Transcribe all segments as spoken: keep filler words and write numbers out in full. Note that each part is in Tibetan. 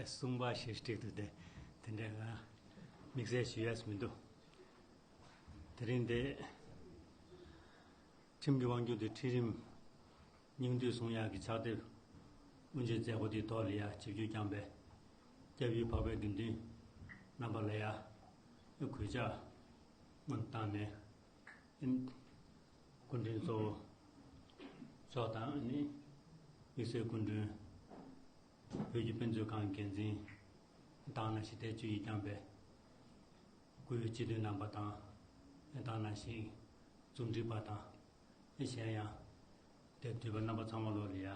གསུངས་པ་ཞེས་སྒྲིག་ཏུ་བསྡད། དེ་འདྲའི་ང་དམིགས་བསལ་ཞུ་ཡས་མི་འདུག་དེ་རིང་འདི་ཁྲིམས་ཀྱི་དབང་སྒྱུར་དེ་ཁྲིམས་རིམ་སྙིང་བསྡུས་སྲུང་ཡག་གི་ཕྱག་དེབ་དབུ་འབྱེད་མཛད་སྒོ་དེའི་ཐོག་ལ་ཡ་ཆིབས་བསྒྱུར་བསྐྱངས་པའི་སྐྱབས་ཡུལ་འཕགས་པའི་དགེ་འདུན་རྣམ་པ་ལ་ཡ་གུས་ཕྱག་སྔོན་བཏང་ནས། སྐུ་མགྲོན་གཙོ་བོ་མཆོག་དང་ནི་དམིགས་བསལ་སྐུ་མགྲོན་བོད་ཀྱི་དཔེ་མཛོད་ཁང་འགན་འཛིན་དང་ནང་བཞིན་དེ་བཅུ་ཡིས་བསྐྱངས་པའི་སྐུའི་སྤྱི་འཐུས་རྣམ་པ་དང་དང་ནང་བཞིན་རྩོམ་སྒྲིག་པ་དང་གཞན་ཡང་དེབ་འདུས་པ་རྣམ་པ་ཚང་མ་ལོ་ལ་ཡ་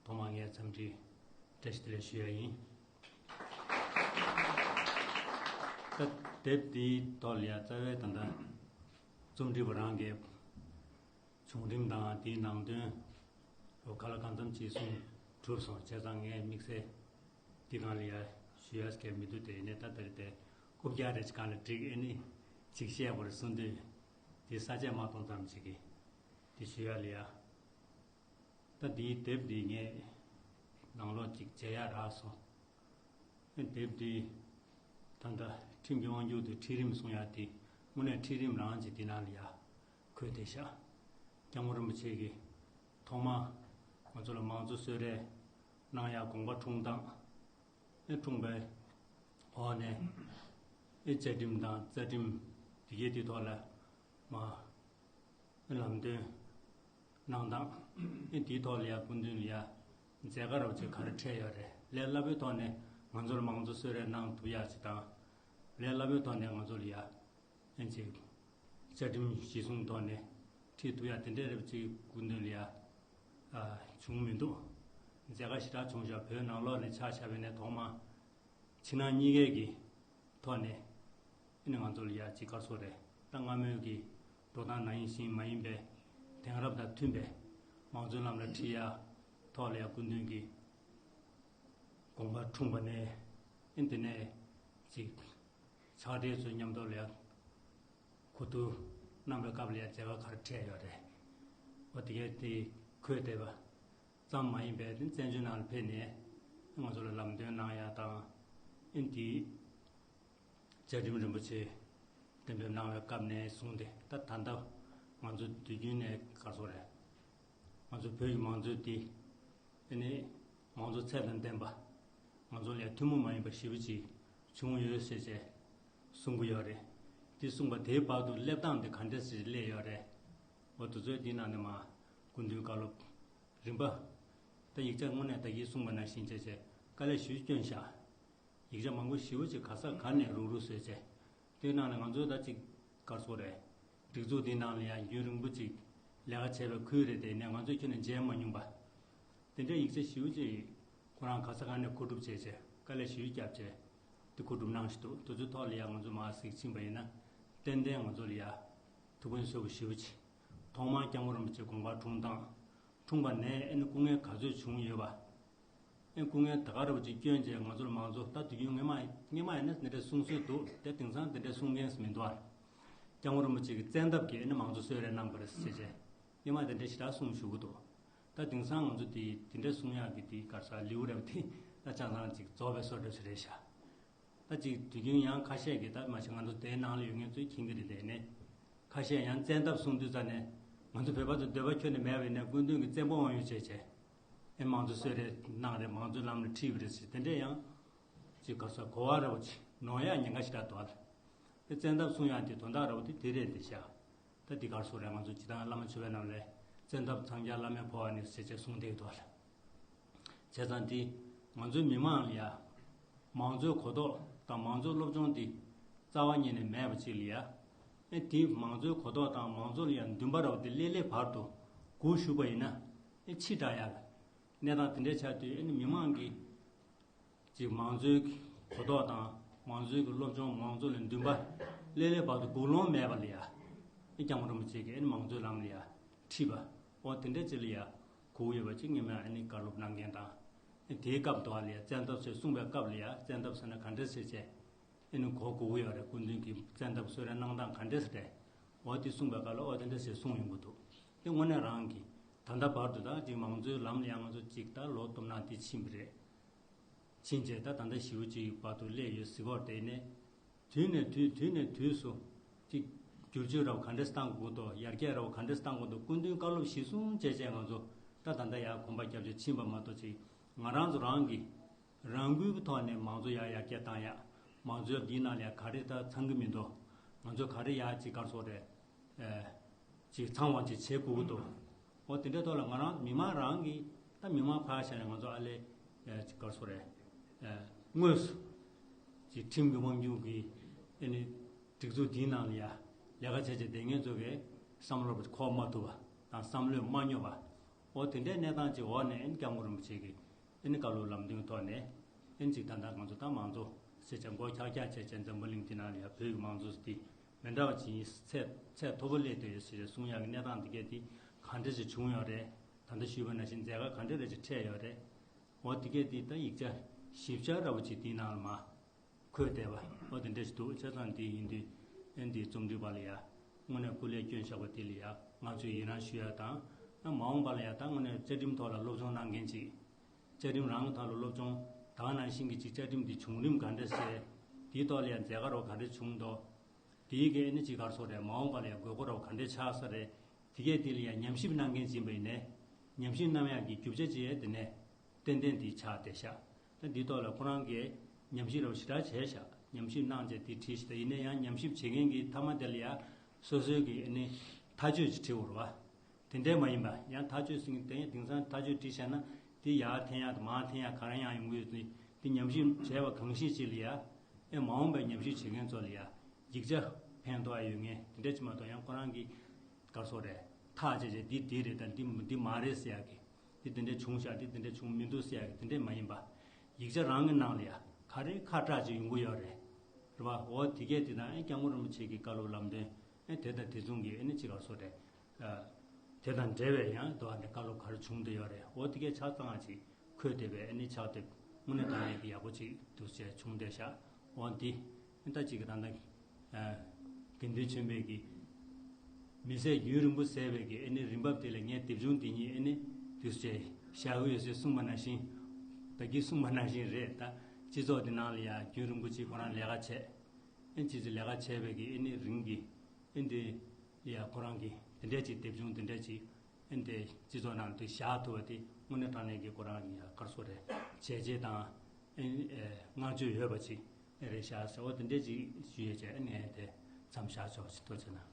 ཐོག་མར་ངས་འཚམས་འདྲི་བཀྲ་ཤིས་བདེ་ལེགས་ཞུ་ཡ་ཡིན། ད་དེབ་འདིའི་ཐོག་ལ་ཡ་རྩ་བའི་ད་ལྟ་རྩོམ་སྒྲིག་པ་རང་གི་བྱུང་རིམ་དང་དེའི་ནང་དོན་ལོ་ག་ལ་གང་འཚམ་ཅིག་གསུངས་གྲུབ་སོང་། བྱས་ཙང་ངས་དམིགས་བསལ་འདི་སྒང་ལ་ཡ་ཞུ་ཡ་སྐད་མི་འདུག་དེ་ནས་ད་ལྟ་རེ་དེ་རྐུབ་བཀྱག་རེ་གང་ལ་འགྲིག་ཨེ་ནི་ཅིག་བཤད་པར་གསུངས་དུས་དེ་ས་བཅད་མ་གཏོང་ཙམ་ཅིག་གིས་དེ་ཞུ་ཡ་ལ་ཡ། ད་འདིའི་དེབ་འདི་ངས་ནང་ལོགས་ཅིག་མཇལ་ཡ་རག་སོང་། དེབ་འདི་ད་ལྟ་ཁྲིམས་ཀྱི་དབང་སྒྱུར་དུ་ཁྲིམས་རིམ་སྲུང་ཡ་དེ་དངོས་གནས་ཁྲིམས་རིམ་རང་ཅིག་དེ་ནང་ལ་ཡ་འཁོད་བསྡད་ཤག་སྐྱབས་མགོན་རིན་པོ་ཆེ་གིས་ཐོག་མར་ང་ཚོ་ལ་མང་གཙོ་གསོལ་རས་གནང་ཡ་དགོངས་པ་འཁྲུངས་སྟངས་ཨེ་འཁྲུངས་པའི་འོག་ནས་ཨེ་བཅའ་ཁྲིམས་དང་རྩ་ཁྲིམས་དེ་གའི་དེ་ཐོག་ལ་མ་ལམ་སྟོན་གནང་སྟངས་ཨེ་དེའི་ཐོག་ལ་ཡ་སྐུ་མདུན་ལ་ཡ་མཛད་དཀའ་རབ་ཅིག་ག་རེ་འཕྲད་ཡོད་རེད། ལས་སླ་པོའི་ཐོག་ནས་ང་ཚོར་མང་གཙོ་གསོལ་རས་གནང་ཐུབ་ཡག་ཅིག་དང་། ལས་སླ་པོའི་ཐོག་ནས་ང་ཚོ་ལ་ཡ་ཨེ་ཅིག་བཅའ་ཁྲིམས་གཞི་བཟུང་ཐོག་ནས་ཁྲིད་ཐུབ་ཡག་དེ་འདྲའི་རབ་ཅིག་སྐུ་མདུན་ལ་ཡ་ཨ་བྱུང་མི་འདུག་མཛད་དཀའ་ཞེ་དྲག་བྱུང་ཤག་བོད་ནང་ལོགས་ནས་ཆ་བཞག་པ་ཡིན་ན་ཐོག་མ་ཕྱི་ནང་གཉིས་ཀའི་གི་ཐོག་ནས་ཨ་ནི་ང་ཚོ་ལ་ཡ་ཅིག་དཀར་སོ་རེད། ད་སྔ་མོའི་གི་འགྲོ་སྟངས་ནང་བཞིན་མ་ཡིན་པའི་དེང་རབས་དང་མཐུན་པའི་མང་གཙོའི་ལམ་ལ་ཁྲིད་ཡ་ཐོག་ལ་ཡ་སྐུ་མདུན་གྱི་དགོངས་པ་འཁྲུངས་པ་ནས་ཨ་ནི་དེ་ནས་ཅིག་ཕྱག་སྦྲེལ་ཚོའི་མཉམ་དུ་ལ་ཡ་གོ་བསྡུར་གནང་བའི་སྐབས་ལ་ཡ་མཛད་དཀའ་ག་རེ་འཕྲད་ཡོད་རེད། འོ་དེ་གས་དེ་འཁོད་བསྡད་པ་ཙམ་མ་ཡིན་པའི་དེ་བཙན་བྱོལ་ནང་ལ་ཕེབས་ནས་ང་ཚོ་ལ་ལམ་སྟོན་གནང་ཡ་དང་ཨ་ནི་དེའི་བཅའ་ཁྲིམས་རིན་པོ་ཆེ་གཏན་འབེབས་གནང་བའི་སྐབས་ནས་བཟུང་སྟེ་ད་ད་ལྟ་ང་ཚོ་དུས་རྒྱུན་ནས་ག་རེ་ཟེར་དགོས་རེད། ང་ཚོ་བོད་ཀྱི་མང་གཙོ་འདི་ཨ་ནི་མང་གཙོ་ཚད་དང་ལྡན་པ། ང་ཚོ་ལ་ཡ་ཐུན་མོང་མ་ཡིན་པ་ཞེ་པོ་ཅིག་བྱུང་ཡོད་ཟེར་བྱས་གསུང་གི་ཡོད་རེད། འདི་གསུངས་པ་དེའི་བར་དུ་སླེབས་སྟངས་དེ་ག་འདྲས་ཞིག་སླེབས་ཡོད་རེད། འོ་དེ་ཚོའི་འདི་ནང་ནས་མ་སྐུ་མདུན་བཀའ་སློབ་རིམ་པ། ད་ཡིག་ཆ་དངོས་གནས་ད་གིན་གསུངས་པ་ནང་བཞིན་བྱས་བྱས་དཀའ་ལས་ཞེ་པོ་བསྐྱོན་ཤག་ཡིག་ཆ་མང་པོ་ཞེ་པོ་ཅིག་ག་ས་ག་ནས་རུག་རུག་བཟོས་བྱས། དེའི་ནང་ནས་ང་ཚོའི་ད་ཅིག་ག་རེ་ཟེར་དགོས་རེད། སྒྲིག་འཛུགས་འདིའི་ནང་ལ་ཡང་རྒྱུན་རིང་པོ་ཅིག་ལས་ཀ་བྱས་པའི་ཁུལ་རེད། དེ་ནས་ང་ཚོས་ཁྱོན་ནས་མཇལ་མ་མྱོང་པ། དེ་འདྲའི་ཡིག་ཆ་ཞེ་པོ་ཅིག་ཁོ་རང་ག་ས་ག་ནས་མཁོ་སྒྲུབ་བྱས་བྱས་དཀའ་ལས་ཞེ་པོ་བརྒྱབ་བྱས་དེ་མཁོ་སྒྲུབ་གནང་བཞིན་འདུག་དེ་ཚོའི་ཐོག་ལ་ཡང་ང་ཚོ་མར་གཟིགས་ཕྱིན་པ་ཡིན་ན་ཏན་ཏན་ང་ཚོ་ལ་ཡང་ཐུགས་ཕན་གསོས་པ་ཞེ་པོ་ཅིག་ཐོག་མར་སྐྱབས་མགོན་རིན་པོ་ཆེ་དགོངས་པ་འཁྲུངས་སྟངས། འཁྲུངས་པ་ནས་ཨེ་ནི་སྐུ་ངལ་ག་ཚོད་བྱུང་ཡོད་པ། ཨེ་སྐུ་ངལ་ད་ག་རེ་བ་ཅིག་སྐྱོན་བྱས་ང་ཚོར་མང་གཙོ་ད་དུས་རྒྱུན་སྔོན་མ་སྔོན་མ་ཡིན་ན་འདི་འདྲ་གསུང་སྲོལ་འདུག་དེ་དེང་སང་དེ་འདྲ་གསུང་མཁན་མི་འདུག་ཨ། སྐྱབས་མགོན་རིན་པོ་ཆེ་གི་བཙན་ཐབས་ཀྱིས་ཨེ་ནི་མང་གཙོ་གསོལ་རས་གནང་བ་རེད་ཟེར་བྱས། སྔོན་མ་དེ་འདྲ་ཞེ་དྲག་གསུང་བཞུགས་ཀྱི་འདུག་ད་དེང་སང་ང་ཚོ་དེ་དེ་འདྲ་གསུང་ཡག་གི་དེ་ག་རེ་ཟེར་ལེའུ་རེད་པ་དེ་ད་ཆ་ཚང་ཅིག་རྫོགས་པའི་བཟོ་འདྲ་ཞིག་རེད་ཤག་ད་ཅིག་དུས་རྒྱུན་ཡང་ཁ་ཤས་ཀྱིས་ད་མ་གཞི་ང་ཚོ་དེའི་ནང་ལ་ཡོད་མཁན་ཚོས་མཁྱེན་གྱི་རེད། དེ་ནས་ཁ་ཤས་ཡང་བཙན་ཐབས་གསུང་དུས་ཙ་ནས་ང་ཚོ་བོད་པ་ཚོ་འདོད་པ་ཁྱོན་ནས་མེད་པ་ཡིན་ན་སྐུ་མདུན་གྱི་བཙན་པོ་དབང་ཡོད་བྱས་བྱས་ཨེ་མང་གཙོ་གསོལ་རས་གནང་རེད། མང་གཙོའི་ལམ་ལ་ཁྲིད་པ་རེད་ཟེར་དེ་འདྲས་ཡང་ཅིག་ག་རེ་ཟེར་གོ་བ་རེད་པ་ཅིག་ནོར་ཡག་ཉེན་ཁ་ཞིག་རེད་འདུག་ཨ། དེ་བཙན་ཐབས་གསུང་ཡག་དེ་དོན་དག་རེད་པ་དེ་དེ་རེད་འདི་ཤག་ད་འདི་ག་རེ་ཟེར་དགོས་རེད། ང་ཚོ་སྤྱིར་བཏང་བླ་མ་མཆོད་པའི་ནང་ལས་བཙན་ཐབས་འཚང་རྒྱ་བླ་མེད་འཕོ་བ་ནི་ཟེར་བྱས་གསུངས་བསྡད་འདུག་ཨ། བྱས་ཙང་འདི་ང་ཚོའི་མི་མང་ལ་ཡ་མང་གཙོའི་གོ་རྟོགས་དང་མང་གཙོའི་སློབ་སྦྱོང་འདི་རྩ་བ་ཉིད་ནས་མེད་པ་ཅིག་ལ་ཡ་ཨེ་དེ་མང་གཙོའི་གོ་རྟོགས་དང་མང་གཙོ་ལ་ཡ་འདུན་པ་རེད་པ་དེ་སླེབས་སླེབས་བར་དུ་སྒུག་བཞུགས་པ་ཡིན་ན་ཨེ་ཕྱི་དྲགས་ཡག་གནས་སྟངས་དེ་འདྲ་ཆགས་དུས་ཨེ་ནི་མི་མང་གི་ཅིག་མང་གཙོའི་གོ་རྟོགས་དང་མང་གཙོའི་གི་སློབ་སྦྱོང་མང་གཙོ་ལ་འདུན་པ་སླེབས་སླེབས་བར་དུ་སྒུག་ལོང་མེད་པ་ལ་ཡ་ཨེ་སྐྱབས་མགོན་རིན་པོ་ཆེ་གིས་ཨེ་ནི་མང་གཙོའི་ལམ་ལ་ཡ་ཁྲིད་པ་འོ་དེ་འདྲ་ཅིག་ལ་ཡ་གོ་གི་ཡོད་པ་ཅིག་ངས་མ་ཨ་ནི་བཀའ་སློབ་གནང་མཁན་དང་། དེའི་སྐབས་དུ་བ་ལ་ཡ་བཙན་ཐབས་ཟེར་གསུངས་པའི་སྐབས་ལ་ཡ་བཙན་ཐབས་ཟེར་ན་ག་འདྲ་ཟེར་བྱས་ཨ་ནི་གོ་དགོས་ཀྱི་ཡོད་རེད། སྐུ་མདུན་གྱིས་བཙན་ཐབས་གསོལ་རས་གནང་སྟངས་ག་འདྲ་ཟེར་རེད། འོ་དེ་གསུངས་པའི་སྐབས་ལ་འོ་དེ་འདྲ་ཟེར་གསུངས་ཡོང་གི་འདུག་དེ་དངོས་གནས་རང་གི་ད་ལྟ་བར་དུ་ད་ཅིག་མང་གཙོའི་ལམ་ལ་ཡ་ང་ཚོ་ཅིག་ད་ལོ་སྟོང་ཕྲག་འདི་ཕྱིན་པ་རེད། ཕྱིན་ཆད་ད་ད་ལྟ་ཞེ་པོ་ཅིག་བར་དུ་སླེབས་ཡོད་ཟེར་གྱི་ཡོད་རེད། དེ་ནས་དུས་ནས་དུས་དུས་ནས་དུས་སུ་ཅིག་བསྒྱུར་བཅོས་རབ་ག་འདྲས་བཏང་དགོས་འདུག་ཡར་རྒྱས་རབ་ག་འདྲས་བཏང་དགོས་འདུག་སྐུ་མདུན་བཀའ་སློབ་གཞིར་བཟུང་བྱས་བྱས་ང་ཚོ་ད་ད་ལྟ་ཡར་གོམ་པ་རྒྱབ་བྱས་ཕྱིན་པ་མ་གཏོགས། ཅིག་ང་རང་ཚོ་རང་གི་རང་འགུལ་གྱི་ཐོག་ནས་མང་གཙོ་ཡར་ཡར་རྒྱས་བཏང་ཡག་མང་གཙོ་འདིའི་ནང་ལ་ཡང་ག་རེ་ད་ཚང་གི་མི་འདུག་ང་ཚོ་ག་རེ་ཡར་ཅིག་ག་རེ་ཟེར་དགོས་རེད། ཨེ། ཅིག་ཚང་བ་ཅིག་བྱེད་དགོས་ཀྱི་འདུག་འོ་དེ་འདྲའི་ཐོག་ལ་ང་རང་མི་མང་རང་གིས་ད་མི་མང་ཕར་བཞག་ནས་ང་ཚོ་ཨ་ལས་ཨེ་ཅིག་ག་རེ་ཟེར་དགོས་རེད། ཨེ། དངོས་སུ་ཅིག་ཁྲིམས་ཀྱི་དབང་སྒྱུར་གྱི་ཨེ་ནི་སྒྲིག་འཛུགས་འདིའི་ནང་ལ་ཡ་ལས་ཀ་བྱས་བྱས་བསྡད་མཁན་ཚོ་གིས་བསམ་བློ་འཁོར་མ་ཐུབ་པ་དང་བསམ་བློས་མ་སྙོམས་པ། འོ་དེ་འདྲའི་གནས་སྟངས་ཅིག་འོག་ནས་ཨེ་ནི་སྐྱབས་མགོན་རིན་པོ་ཆེ་གིས་ཨེ་ནི་བཀའ་སློབ་ལམ་སྟོན་ཐོག་ནས་ཨེ་ནི་ཅིག་ད་ལྟ་ང་ཚོ་ད་མང་གཙོ་ཟེར་བྱས་མགོ་འཁྱག་འཁྱག་བྱས་བྱས་འཛམ་བུ་གླིང་འདི་ནང་ལ་ཡ་བོད་ཀྱི་མང་གཙོ་འདི་མི་འདྲ་བ་ཅིག་ཡིན། ཚད་ཚད་མཐོ་པོ་སླེབས་བསྡད་ཡོད་ཟེར་བྱས་གསུང་ཡག་གི་གནས་སྟངས་འདི་གས་འདི་ག་འདྲ་ཞིག་བྱུང་ཡོད་རེད། ད་ལྟ་ཞུས་པ་ནང་བཞིན་མཛད་ཁང་ག་འདྲ་རེ་ཅིག་འཕྲད་ཡོད་རེད། འོ་འདི་གས་འདི་ད་ཡིག་ཆ་ཞིབ་ཆ་འདྲ་བོ་ཅིག་འདིའི་ནང་ལ་མ་འཁོད་བསྡད་པ་འོ་དེ་འདྲ་ཞིག་འདུག་བྱས་ཙང་འདི་ཡིན་དུས་ཨེ་འདི་རྩོམ་སྒྲིག་པ་ལ་ཡ་དངོས་གནས་སྐུ་ལས་བསྐྱོན་བཞག་པ་དེ་ལ་ཡ་བསྔགས་བརྗོད་ཡི་རང་ཞུ་ཡ་དང་། ཨ་མ་འོངས་པ་ལ་ཡ་ད་དངོས་གནས་བཅའ་ཁྲིམས་ཐོག་ལ་སློབ་སྦྱོང་གནང་མཁན་ཅིག་བཅའ་ཁྲིམས་རང་གི་ཐོག་ལ་སློབ་སྦྱོང་ད་ག་ནང་བཞིན་གྱི་ཅིག་བཅའ་ཁྲིམས་འདི་བྱུང་རིམ་ག་འདྲ་སེ་དེའི་ཐོག་ལ་ཡ་མཛད་སྒོ་རོགས་ག་འདྲ་བྱུང་འདུག་དེའི་གས་ནི་ཅིག་ག་རེ་ཟེར་དགོས་རེད། མ་འོངས་པ་ལ་ཡ་དགོས་མཁོ་རོགས་ག་འདྲ་ཆགས་ས་རེད། དེ་གས་དེ་ལ་ཡ་ཉམས་ཞིབ་གནང་མཁན་ཅིག་ཡིན་པ་ཡིན་ནའི་ཉམས་ཞིབ་གནང་ཡག་གི་རྒྱུ་ཆ་ཅིག་ཡ་དེ་ནས་ཏན་ཏན་དེ་ཆགས་བསྡད་ཤག་ད་འདི་ཐོག་ལ་ཁོ་རང་གིས་ཉམས་ཞིབ་རོགས་ཞེ་དྲག་བྱས་ཤག་ཉམས་ཞིབ་གནང་བྱས་དེ་བྲིས་ཤག་ད་ཡིན་ན་ཡང་ཉམས་ཞིབ་བྱེད་མཁན་གྱི་མཐའ་མ་དེ་ལ་ཡ་སོ་སོའི་གི་ཨ་ནི་ཐག་གཅོད་ཅིག་བྲིས་འོར་བ། དེ་འདྲས་མ་ཡིན་པ་ཡང་ཐག་གཅོད་ཟིན་དེ་དེང་སང་ཐག་གཅོད་བྲིས་བྱས་ན་དེ་ཡར་འཐེན་ཡག་དང་མར་འཐེན་ཡག་ག་རེ་ཡང་ཡོང་གི་ཡོད་དེ། དེ་ཉམས་ཞིབ་བྱས་པ་གང་ཤེས་ཅིག་ལ་ཡ་ཨེ་མ་འོངས་པའི་ཉམས་ཞིབ་བྱེད་མཁན་ཚོ་ལ་ཡ་ཡིག་ཆ་ཕན་ཐོགས་ཡ་ཡོད་མཁན་དེ་འདྲས་ཅིག་མ་གཏོགས་ཡང་ཁོ་རང་གི་ག་རེ་ཟེར་དགོས་རེད། ཐག་བཅད་བྱས་འདི་འདི་རེད་ད་འདི་འདི་མ་རེད་ཟེར་ཡག་གི་འདི་འདི་འདྲས་བྱུང་ཤག་འདི་འདི་འདྲས་བྱུང་མི་འདུག་ཟེར་ཡག་གི་དེ་འདྲས་མ་ཡིན་པ། ཡིག་ཆ་རང་གི་ནང་ལ་ཡ་ག་རེ་ཁ་གྲག་ཅིག་ཡོང་གི་ཡོད་རེད། རེད་པ། འོ་དེ་གས་དེ་དང་ཨེ་སྐྱབས་མགོན་རིན་པོ་ཆེ་གི་བཀའ་སློབ་ལམ་སྟོན་ཨེ་དེ་དང་དེ་མཚུངས་ཀྱི་ཨེ་ནི་ཅིག་ག་རེ་ཟེར་དགོས་རེད། ཨ། དེ་དང་འབྲེལ་བའི་ཡང་དོ་ཨ་ནི་བཀའ་སློབ་ག་རེ་བྱུང་བསྡད་ཡོད་རེད། འོ་དེ་གས་ཆ་ཚང་ཅིག་འཁོད་བསྡད་པའི་ཨེ་ནི་ཕྱག་དེབ་དངོས་གནས་དྲང་གནས་ཀྱི་ཡག་པོ་ཅིག་འདུག་ཅེས་བྱུང་བསྡད་ཤག་འོ་འདི་ཨེ་ད་ཅིག་གི་ད་ལྟ་ཨ། དགེ་འདུན་ཆོས་འཕེལ་གྱིས་མི་ཚེ་རྒྱུན་རིང་པོ་ཟེར་བའི་གི་ཨེ་ནི་རིན་འབབ་དེ་ལ་ངས་དེབ་ཆུང་དེ་ཉིད་ཨེ་ནི་འདུག་ཅེས་བཞག་གི་ཡོད་ཟེར་གསུངས་པ་ནང་བཞིན། ད་གིན་གསུངས་པ་ནང་བཞིན་རེད། ད་སྤྱི་ཚོགས་འདི་ནང་ལ་ཡང་རྒྱུན་རིང་པོ་ཅིག་ཁོ་རང་ལས་ཀ་བྱས། ཨེ་ཅི་ཅི་ལས་ཀ་བྱས་པའི་གི་ཨེ་ནི་རིང་གི་ཨེ་འདི་ལ་ཡ་ཁོ་རང་གི་དེ་འདྲས་ཅིག་དེབ་ཆུང་དེ་འདྲས་ཅིག་ཨེ་འདི་སྤྱི་ཚོགས་ནང་དུ་བཞག་ཐུབ་པ་དེ་དངོས་གནས་དྲང་གནས་ཀྱི་ཁོ་རང་གི་ཡ་ག་རེ་ཟེར་དགོས་རེད། བྱས་རྗེས་དང་ཨེ་བསྔགས་བརྗོད་ཡོད་པ་ཅིག་རེད་ཤག་ཟེར་བ་དེ་འདྲས་ཅིག་ཞུ་ཡས་བྱས་ཨེ་ངས་དེ་མཚམས་བཞག་ཆོག་ཅིག་ཐུགས་རྗེ་གནང་།